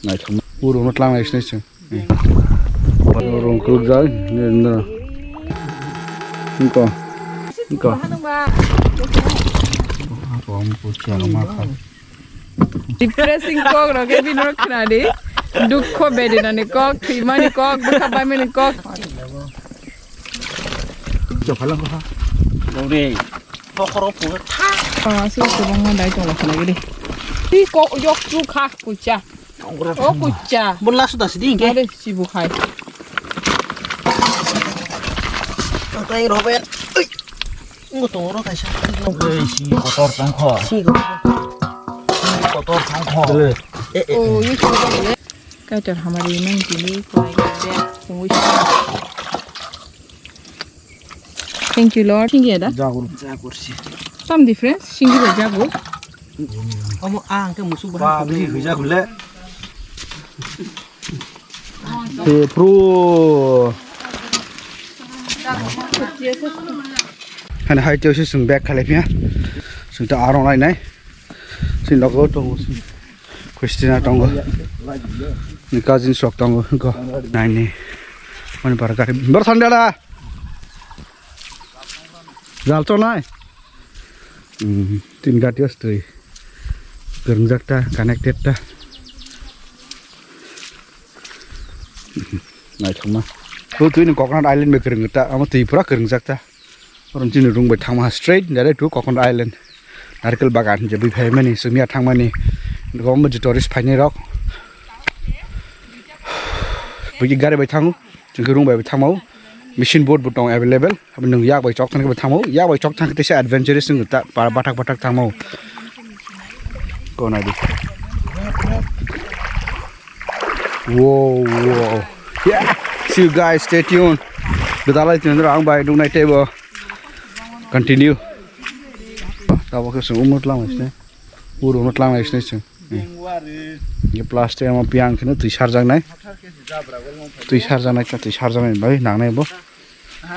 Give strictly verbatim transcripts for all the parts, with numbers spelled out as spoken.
Naithok. Uro no tlang nai sinai se. Uro rung kuruk jai. Inko. Inko. Depressing kok rok khe bini rok khna di. Dukho bedena ni kok, thwimani kok, bwkha baimani kok. Jophalang kha. Dore. Pokhoro pura tha. Ah, so so bang dai tong khna gidi. Ti kok yok chu kha kucha. O kucha. Bolla suda sidi inge. Are sibu khai. Ang tai roben. Ui. Ngo tong ro kaisa. Ei, si kotor tang kho. Si kotor. Si kotor tang kho. Eh, eh. Oh, you should. Kaitor hamari nang tini koi. Thank you, Lord. Thank you, da. Jagur. Jagur si. Some difference. Singi da jagur. Omo a ang ke musuk ba. Ba, bisi hujak hule. Te pro. Hani hai teo se sung back khalai pia. Sung ta arong lai nai. Sing logo tongo. Christina tongo. Ni cousin sok tongo. Go. Nai ni. Mani para gari. Bar sandala. Jal to nai. Hmm, tin gati os tui. Gerung jak ta, connected ta. Naithokma. Bo twi ni Coconut Island bai kwrwng ta, amo twi pura kwrwng jak ta. Oro chini rung bai thangma straight direct to Coconut Island. Narikal bagan je bui phaimani, sumia thangmani. Gom je tourist phainai rok. Bui gari bai thango. Chwng khe rung bai thangmao. Machine boat bo tong available. Abo nwng yak bai chok thang khe bo thangmao. Yak bai chok thang khe teisa adventurous nwng ta pa-, bathak bathak thangmao. Ko nai di. Wow, wow. Yeah. See you guys, stay tuned. Betalai tunai ang bai dung nai tebo. Continue. Tabo khe sung umut lang sini. Uro no tlang nai sini sing. Ye plastic ama piang kheno twi sarjak nai. Twi sarjak nai, twi sarjak nai bai nang nai bo.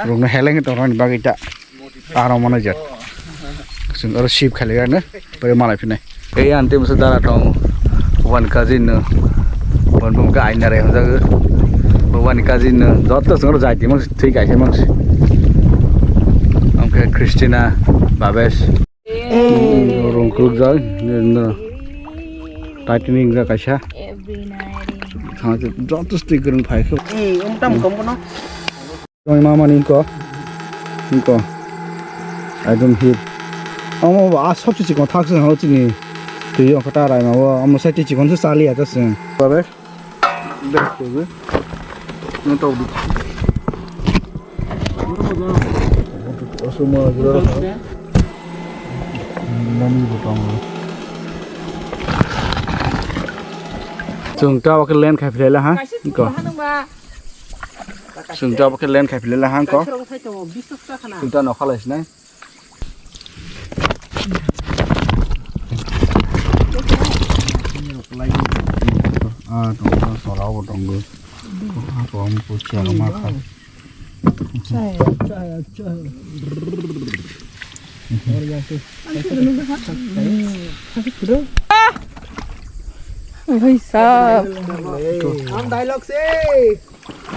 Rung no heleng tong rani bagwi ta. Aro mano jat. Sing aro sip khali gan ne. Pare malai phinai. Ei ante musa dara tong. Wan cousin no. Wan bum ka aina re hojak. Wan cousin no. Jotto sing aro jai di mang twi kai se mang. Amke Christina, Babesh. Rung kuluk jak, tightening jak kaisa. Thang se joto stui kwrwng phai khe. Ei, um tam kom kono. Tongwi mama ni ko. Ni ko. Ekdom hit. Omo ba a sob se chikon thak se hano chini. Twi yong kata rai ma bo. Omo sai chikon se chali ya ta se. Babe. Bek kobe. No tau di. Asuma jira. Nani botong. Chwng ta wake land khai philai la ha. Ko. Chwng ta wake land khai philai la ha ko. Chwng ta no khalai sinai. Ah, tongo, tola bo tongo. Ah, tongo, pucha ma kha. Bhai sahab.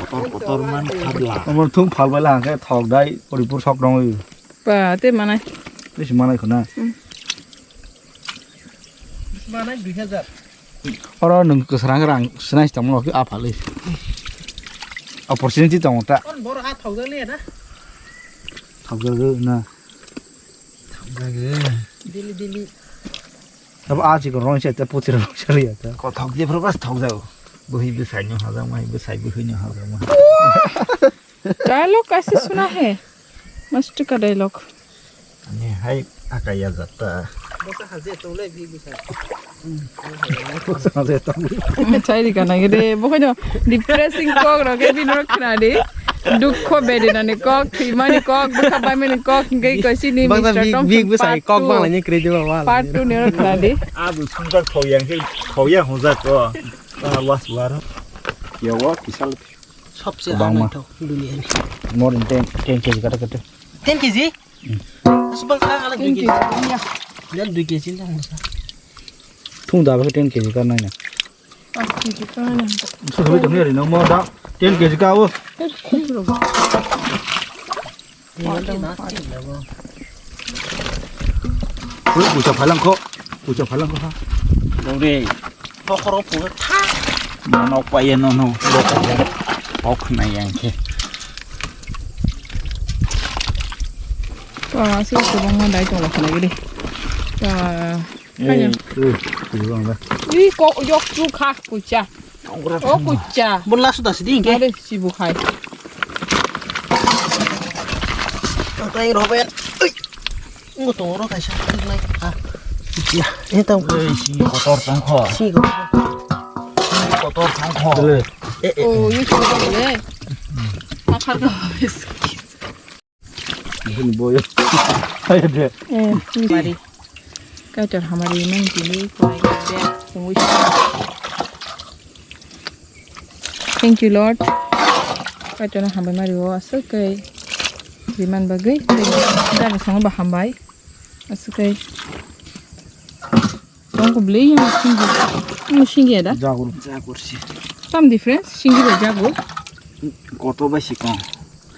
Kotor, kotor man khabla. Amar thung phalbai la hangke thok dai, Oripur sok dongwi. Ba, te manai. Bisi manai khuna. Hmm. Manai dui hajar. Oro nwng kwsrang rang sinai tongmo ki aphalwi. Opportunity tongo ta. On bor ha thok jali na. Thok jali na. Thok jali. Dili, dili. Abo a chikon rong se te puti rong se ri ya ta. Kothok je phuru bas thok jao. Buhi bwsai no hajak mai, bwsai buhi no hajak mai. Dialogue kaise suna hai. Mast ka dialogue. Ani hai akaya jata. Bwsa haje tonglai bi bwsa. Bwsa haje tong. Chai di kana gede. Bo khaino depressing kok rok ke bini rok khna di. Dukho bedena ni kok, thwimani kok, bwkha baimani kok, hingke kaisi ni Bangsa Mister big, Tom big bwsai part kok two. Bangla ni kwrwi di baba. Part two ni rok khna di. Abu sumjak khoyang khe khoyang hojak ko. Ah, was war. Yawa kisal. Sobse kwbangma. Naithok duniya ni. More than ten, ten K G kata kata. Ten K G? Hmm. Asbang kha ala dui K G. Ten K G. Yan dui K G lang sa. Thung da ba ten K G kar nai na. Sugwi tongni ari no mo da ten K G ka o. Ui, pucha phalang kho. Pucha phalang kho ha. Dong re. Pokoro pucha tha. Mano paya no no. Pok na yang khe. Pa, si ko bang ma dai tong la khna gidi. Pa. Kanya. Eh, eh, eh, bang ba. Ui, kok yok chu kha kucha. O kucha. Bo last da sidi ke. Are sibu khai. Ang tai ro ben. Ui. Ngo to ro kaisa. Nai. Ha. Kucha. Eh, tang. Eh, si kotor tong kho. Si kotor. Si kotor tong kho. Eh, eh. Oh, you should go le. Akhar ka. Ini boyo. Ayo deh. Eh, mari. Kaitor hamari nang tini kuai bag pungwi. Thank you, Lord. Kaitor no hambai mari o aswk kai. Riman bagwi. Dara songo ba hambai. Aswk kai. Tongko bwlwi yang singgi. Yang singgi ada? Jagur. Jagur si. Tam difference singgi bai jagur. Koto bai si kong.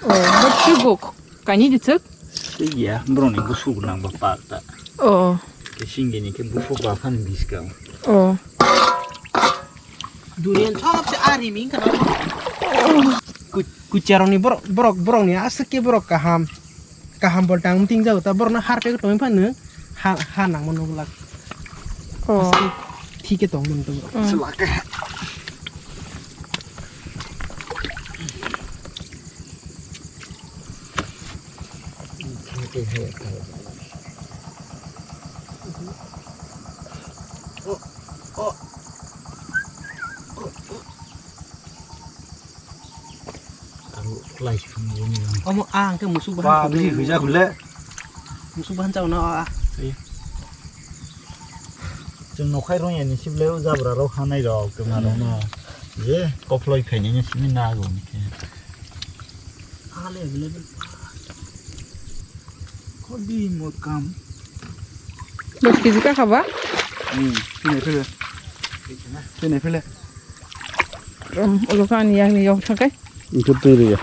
Oh, but suguk. Kani di chuk? Siya, bro ni busuk nang ba pak ta. Oh. Ke singgi ni ke busuk ba fan biska. Oh. Durian chop se ari ming kana. Ku-, kucharo ni borok, borok, borok ni aswk ke borok kaham. Kaham bol tang ting jao ta borok na har pe tong phano ha, ha nang mano glak. Oh. Aswk thike tong mano to. Mm. Selak. Oh, oh. Ang lai sung ni. Omo ang ke musuk bahan. Ba, bisi huja khule. Musuk bahan chao na a. Chwng nokhai rong ya ni sible o jabra rok hanai rok tongma rok no. Je koploi khaini ni simi na go ni khe. Ale available. Khodi mo kam. Dos kg ka khaba? Hmm, sini phele. Sini phele. Um, ulo kan yang ni yok thakai. Itu tu dia.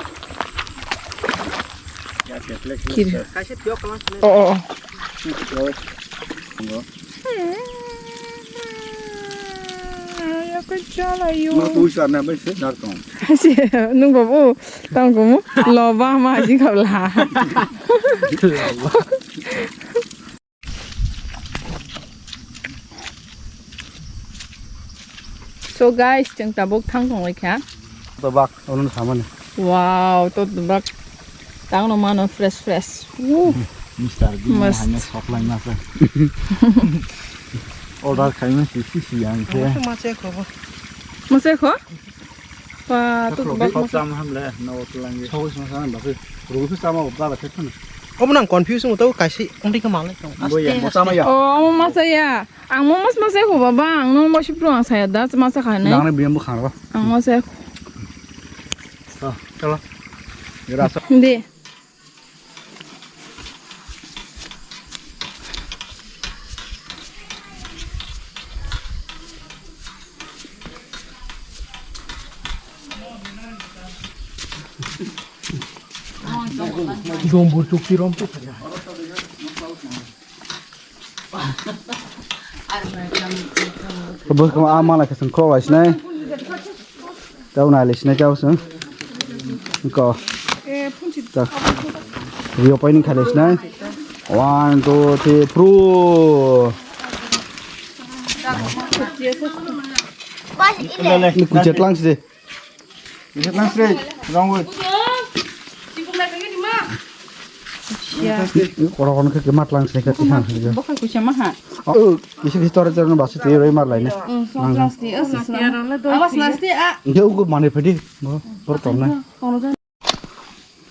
Kiri. Oh, oh, oh. Yakachala yo. Nung babu, tang kumu, loba ma ji kabla. So guys, chwng tabuk thang tong lai kha. To bak, ono samani. Wow, to bak. Tang no mano fresh fresh. Woo. Mister Bean Must. Haino sok lai ma sa. Order khai ma si si si ang khe. Masa kho. Pa to bak masa. Sam ham le no to lang. Sok ma sa ba. Ru su sama ba ba khe. Obo nang confuse mo to kaisi ongdi khe malai tong. Bo ya, mo sama ya. Oh, masa ya. Ang mo mas masa ko baba, ang no mo sipro ang saya da masa kha nai. Nang ni biyam bo khang ro. Ang mo saya. Oh, chalo. Gra sa. De. Dombor chukti rom to. Bwskang a mala khe chwng khok lai sinai. Tei nai lai sinai tei chwng. Ko. Tak. Rio pai ni kha lai sinai. One, two, three, four. Ni kuchet lang si. Bisa nang sri, rong woi. Ini korok kono khe mat lang sini kati hang sini. Bokol kuisa maha. Oh, bisa bisa tora tora basi tui roi mar lain. Hmm, so plastic, oh, sisna. Awas plastic, ah. Dia ugu mane pedi, bor tom na.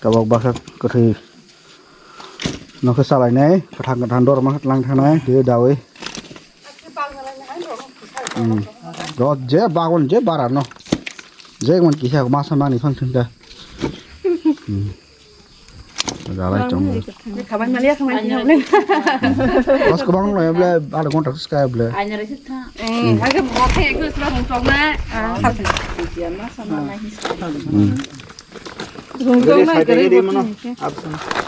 Tabok baksa kwthwi nokhe chalainai kwthang kwthang dor ma lang thangnai de dawi. Hmm. Rot je bagon je bara no. Je mon kisa masa mani phang thangda. Hmm. Jalai tong. Khabai maliya khabai. Bas kwbang no ble, ada kontak ska ble. Aina resi tha. Eh, hake bote ekdom sura rung chokna. Rung chokna gari bote.